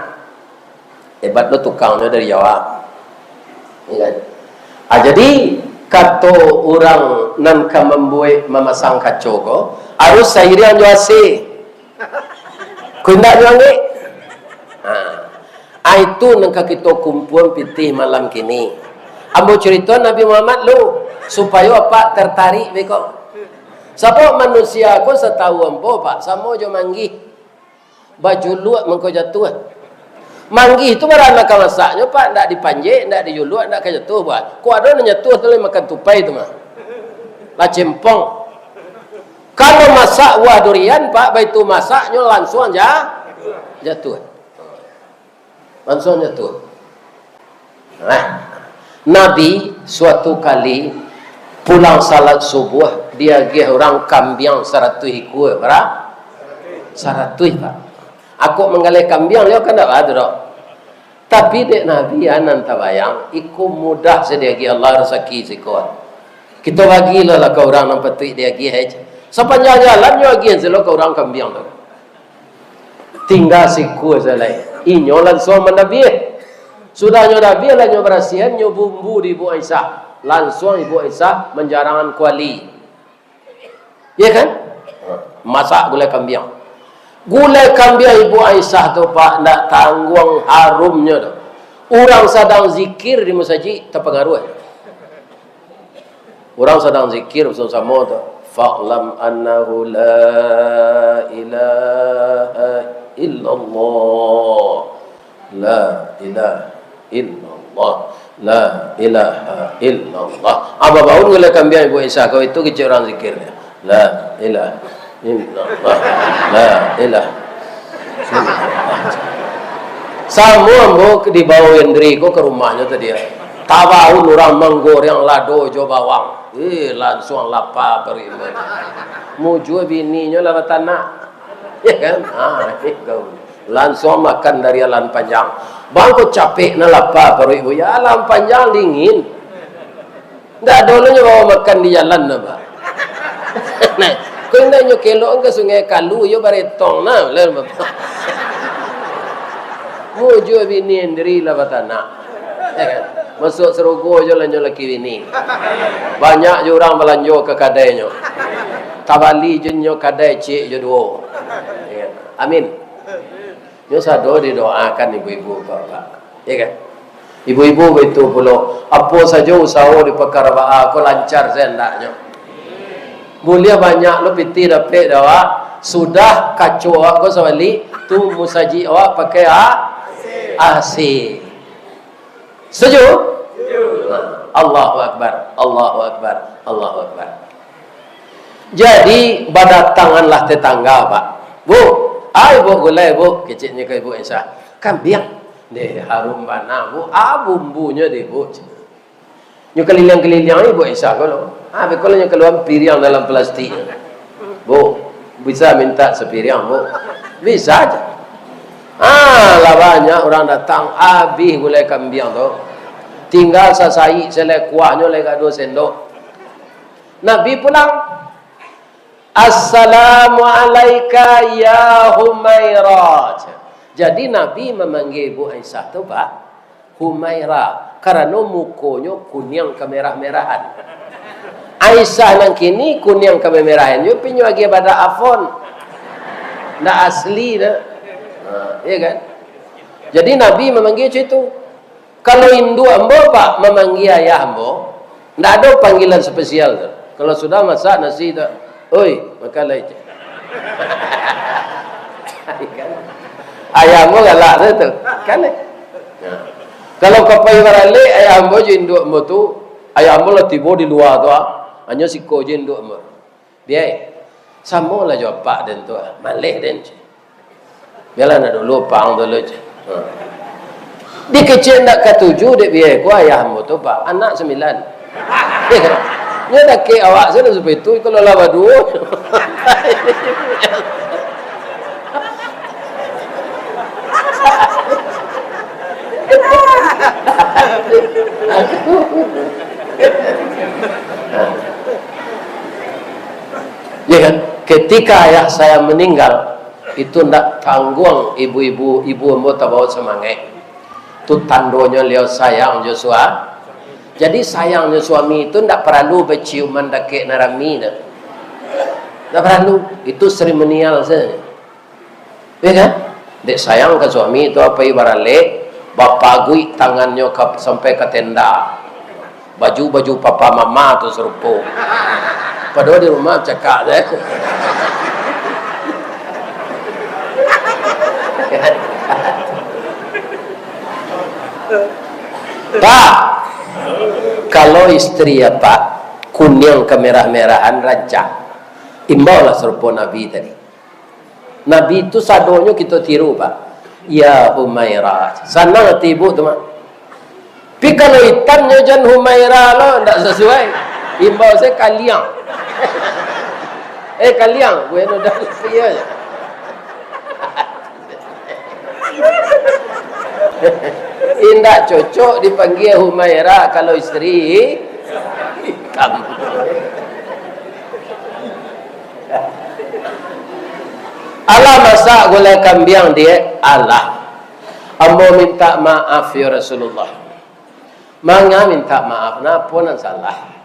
Hebat lo tukangnyo dari Jawa. Ya kan? Ah, jadi, kato urang nan ka mambuek, mamasang kaco ko, harus sairiang jo A C. Ko indak nyo angek? Ha. Ah, itu nan ka kito kumpuan pitih malam kini. Ambo curito Nabi Muhammad lu, supayo apak tertarik beko. Sabab manusia ko satau ambo, Pak, samo jo manggih. Bajuluak mangko jatuah. Manggih tu bara nan ka masaknyo, Pak, ndak dipanjek, ndak dijuluak, ndak ka jatuah, buah. Kok ado nan jatuah tu lai makan tupai tu mah. Lah cempong. Kalau masak buah durian, Pak, baitu masaknyo lansuang ja-, jatuah. Lansuang jatuah. Nah, Nabi suatu kali pulang salat subuah, diagiah urang kambiang saratuih ikua, bara? Saratuih, Pak. Ako manggaleh kambiang, yo kan ndak baa tu doh. Tapi dek Nabi, a nan tabayang, iko mudah se diagiah Allah rasaki siko. Kito bagilah lah ka urang nan patuik diagiah aja. Sapanjang jalan nyo agiah se lo ka urang kambiang tu. Tingga sikua se lai. Inyo lansuang mandabiah. Sudah nyo dabiah, lah nyo barasiahan, nyo bumbu di Ibu Aisyah. Lansuang Ibu Aisyah manjarangan kuali. Iya kan? Masak gulai kambiang. Gulai kambiang Ibu Aisyah tu, Pak, ndak tangguang harumnyo tu. Urang sadang zikir di masajik, tapangaruah. Urang sadang zikir basamo-samo tu, "Fa'lam annahu la ilaha illallah, la ilaha illallah, la ilaha illallah." Ah, babaun gulai kambiang Ibu Aisyah, kau itu kecek urang zikir dia. La ilaha illallah. La ilaha illallah. Samo ambo dibawa Hendri ko ka rumahnyo tadi, ya. Tabaun urang manggoreng lado jo bawang. Eh, lansuang lapa paruik ambo. Mujua bininyo lah batanak. Ya kan? Ha, itu. Lansuang makan dari alan panjang. Bang ko capek na lapa paruik ambo. Ya, alan panjang dingin. Ndak ado lo nyo bawa makan di jalan tu, Pak. Nah, ko indak nyo kelok ka Sungai Kalu, iyo baretong nah, lah, Bapak. Mujua bini Hendri lah batanak. Ya kan? Masuak sarugo jo lah nyo laki bini. Banyak jo urang balanjo ka kadainyo. Tabali jo nyo kadai ciek jo duo. Ya kan? Amin. Nyo sado didoakan ibu-ibu, bapak-bapak. Ya kan? Ibu-ibu baitu pulo. Apo sajo usaho di pakara baa ko lancar sajo andaknyo. Buliah banyak lo pitih dapek dek awak. Sudah kaco awak ko sabalik, tu musajik awak pakai a-, A C. Setuju? Nah, Allahu Akbar, Allahu Akbar, Allahu Akbar. Jadi, badatanganlah tetangga, Pak. "Bu, ai, Bu, gulai, Bu," keceknyo ka Ibu Aisyah. "Kambiang." "Deh, harum bana, Bu. A bumbunyo deh, Bu." Nyo kaliliang-kaliliang Ibu Aisyah ko lo. Ah, beko lo nyo kalua piriang dalam plastik. "Bu, bisa minta sapiriang, Bu?" "Bisa aja." Ah, lah banyak urang datang, abih gulai kambiang tu. Tinggal sasaik, salai kuahnyo lai ka duo sendok. Nabi pulang. "Assalamu alaika ya Humairah." Jadi Nabi mamanggia Ibu Aisyah tu, Pak, Humairah, karano mukonyo kuniang kamerah-merahan. Aisyah nan kini kuniang kamerahan, yo pinyo agiah badak Avon. Ndak asli dah. Ha, iya kan? Jadi Nabi mamanggia cam itu. Kalau induak ambo, Pak, mamanggia ayah ambo, ndak ado panggilan spesial tu. Kalau sudah masak nasi tu, "Oi, makan lai, cek." Kan? Ayah ambo galak tu, tu. Kan, eh? Nah. Kalau ka pai baralek, ayah ambo jo induak ambo tu, ayah ambo lah tibo di lua tu, ah. Hanyo siko jo induak ambo. Biai, samo lah jo apak den tu, ah. Maleh den, ceh. Bialah nak dulu, pang dulu, ceh. Ha. Di kecek ndak katuju dek biai ko ayah ambo tu, Pak. Anak sambilan. Nyo dakek awak sajo sampai tu, kalau lah baduo. Ya kan? Ketika ayah saya meninggal, itu ndak tangguang ibu-ibu, ibu ambo tabawa samangek. Tu tandonyo liau sayang jo sua-, jadi, sayang jo suami tu ndak paralu baciuman dakek nan rami tu. Ndak paralu. Itu seremonial sajo. Ya kan? Dek sayang ka suami tu, pai baralek, bapaguik tangannyo ka, sampai ka tenda. Baju-baju papa mama tu sarupo. Padahal di rumah cakak je. Pak, kalau istri apak kuniang kemerah-merahan, rancak, imbaulah sarupo Nabi tadi. Nabi tu sadonyo kito tiru, Pak. Ya Humaira. Sanang ati ibu tu mah. Pi kalau itamnyo jan Humaira lo, ndak sasuai. Imbau se kaliang. Eh, kaliang, bueno dah, iyo. Indak cocok dipanggia Humaira kalau istri itam. Alah masak gulai kambiang, diak? Alah. Ambo mintak maaf, ya Rasulullah. Manga mintak maaf, napo nan salah?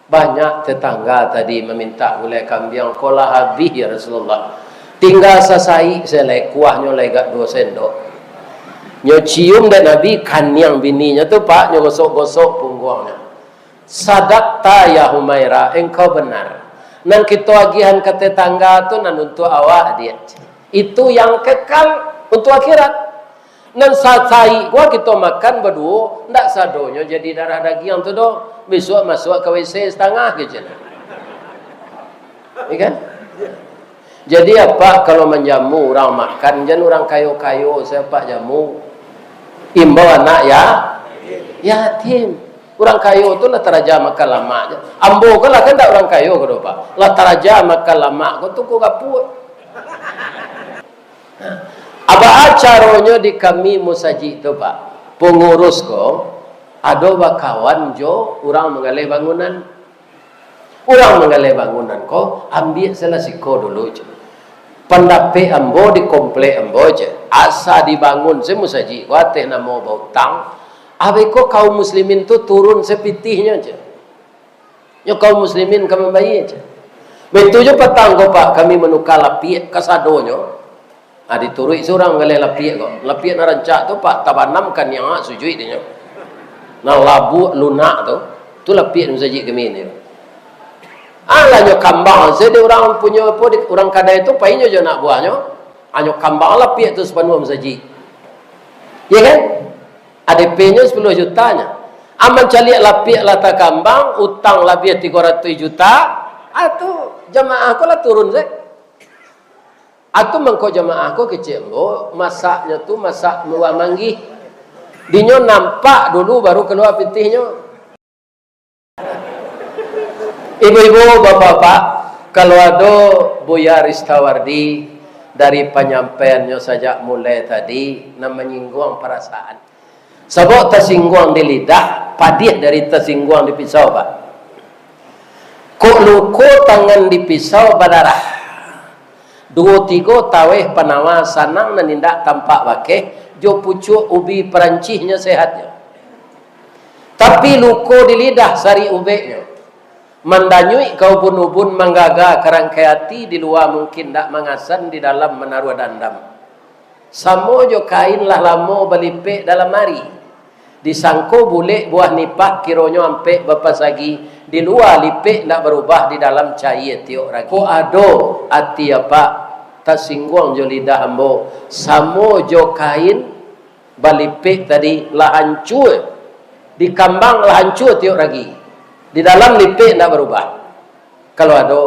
Banyak tetangga tadi mamintak gulai kambiang ko lah abih, ya Rasulullah. Tingga sasaik se lai, kuahnyo lai agak duo sendok. Nyo cium dek Nabi, kaniang bininyo tu, Pak, nyo gosok-gosok pungguangnyo. Sadakta ya Humaira, engkau benar. Nan kito agiahan ka tetangga tu nan untuak awak, diak. Itu yang kekal untuak akhirat. Nan sasaik ko kito makan baduo, ndak sadonyo jadi darah dagiang tu doh. Bisuak masuak ka W C satangah kecek. Iya kan? Jadi, apak kalau manjamu urang makan, jan urang kayo-kayo se apak jamu. Imbau anak ya, yatim. Urang kayo tu lah taraja makan lamak je. Ambo ko lah kan ndak urang kayo ko doh, Pak. Lah taraja makan lamak ko tu ko gapuak. Nah, baa caronyo di kami musajik tu, Pak? Pangurus ko ado bakawan jo urang manggaleh bangunan. Urang manggaleh bangunan ko, ambiak salah siko dulu, ceh. Pandapek ambo di komplek ambo, ceh, asa dibangun se musajik ko ateh namo bautang, abih ko kaum muslimin tu turun se pitihnyo, ceh. Nyo kaum muslimin ka mambayia, ceh. Baitu jo patang ko, Pak, kami manuka lapiak kasadonyo. Ah, dituruik surang galeh lapiak ko. Lapiak nan rancak tu, Pak, tabanam kaniang sujuik dinyo. Nan labuak lunak tu, tu lapiak di musajik kami ni. Ah, lah nyo kambang se di urang punyo apo, di urang kadai tu, painyo jo anak buahnyo. Ah, nyo kambang lapiak tu sapanuah musajik. Iya kan? A D P-nyo sapuluah juta nyo. Aman caliak lapiak lah takambang, utang labiah tigo ratuih juta, ah, tu jamaah ko lah turun se. Atu mangko jamaah ko kecek ambo, masaknyo tu masak buah manggih. Dinyo nampak dulu, baru kalua pitihnyo. Ibu-ibu, bapak-bapak, kalau ado Buya Ristawardi dari panyampaiannyo sajak mulai tadi, nan manyingguang parasaan. Sabab tasingguang di lidah, padiah dari tasingguang di pisau, Pak. Kok luko tangan di pisau badarah. Duo tigo taweh panawa sanang nan indak tampak bakeh, jo pucuak ubi Parancih nyo sehatnyo. Tapi luko di lidah sarik ubeknyo. Mandanyuik ka ubun-ubun, manggaga ka rangkai ati, di lua mungkin ndak mangasan, di dalam manaruah dandam. Samo jo kain lah lamo balipek dalam ari. Disangko bulek buah nipah, kironyo ampek bapasagi, di lua lipek ndak barubah, di dalam caia tiok ragi. Kok ado ati apak tasingguang jo lidah ambo, samo jo kain Balipek tadi lah hancua. Di kambang lah hancua tiok ragi. Di dalam lipek ndak barubah. Kalau ado,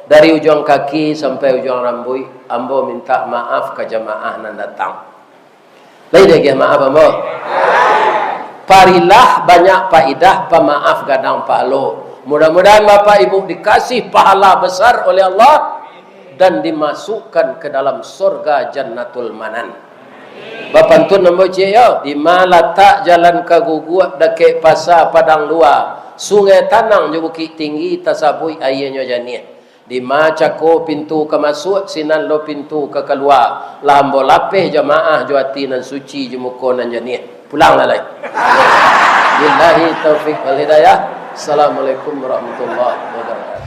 dari ujuang kaki sampai ujuang rambuik, ambo mintak maaf ka jamaah nan datang. Lai diagiah maaf ambo? Parilah banyak paidah, pamaaf gadang pahalo. Mudah-mudahan Bapak Ibu dikasih pahala besar oleh Allah dan dimasukkan ke dalam sorga Jannatul Manan. Bapantun ambo ciek yo, di ma latak jalan ka Guguak dakek Pasa Padang Lua, Sungai Tanang jo Bukik Tinggi tasabuik aianyo janiah. Di ma cako pintu ka masuak, sinan lo pintu ka kalua, lah ambo lapeh jamaah jo ati nan suci jo muko nan janiah. Pulanglah lai. Billahi taufik wal hidayah. Assalamualaikum warahmatullahi wabarakatuh.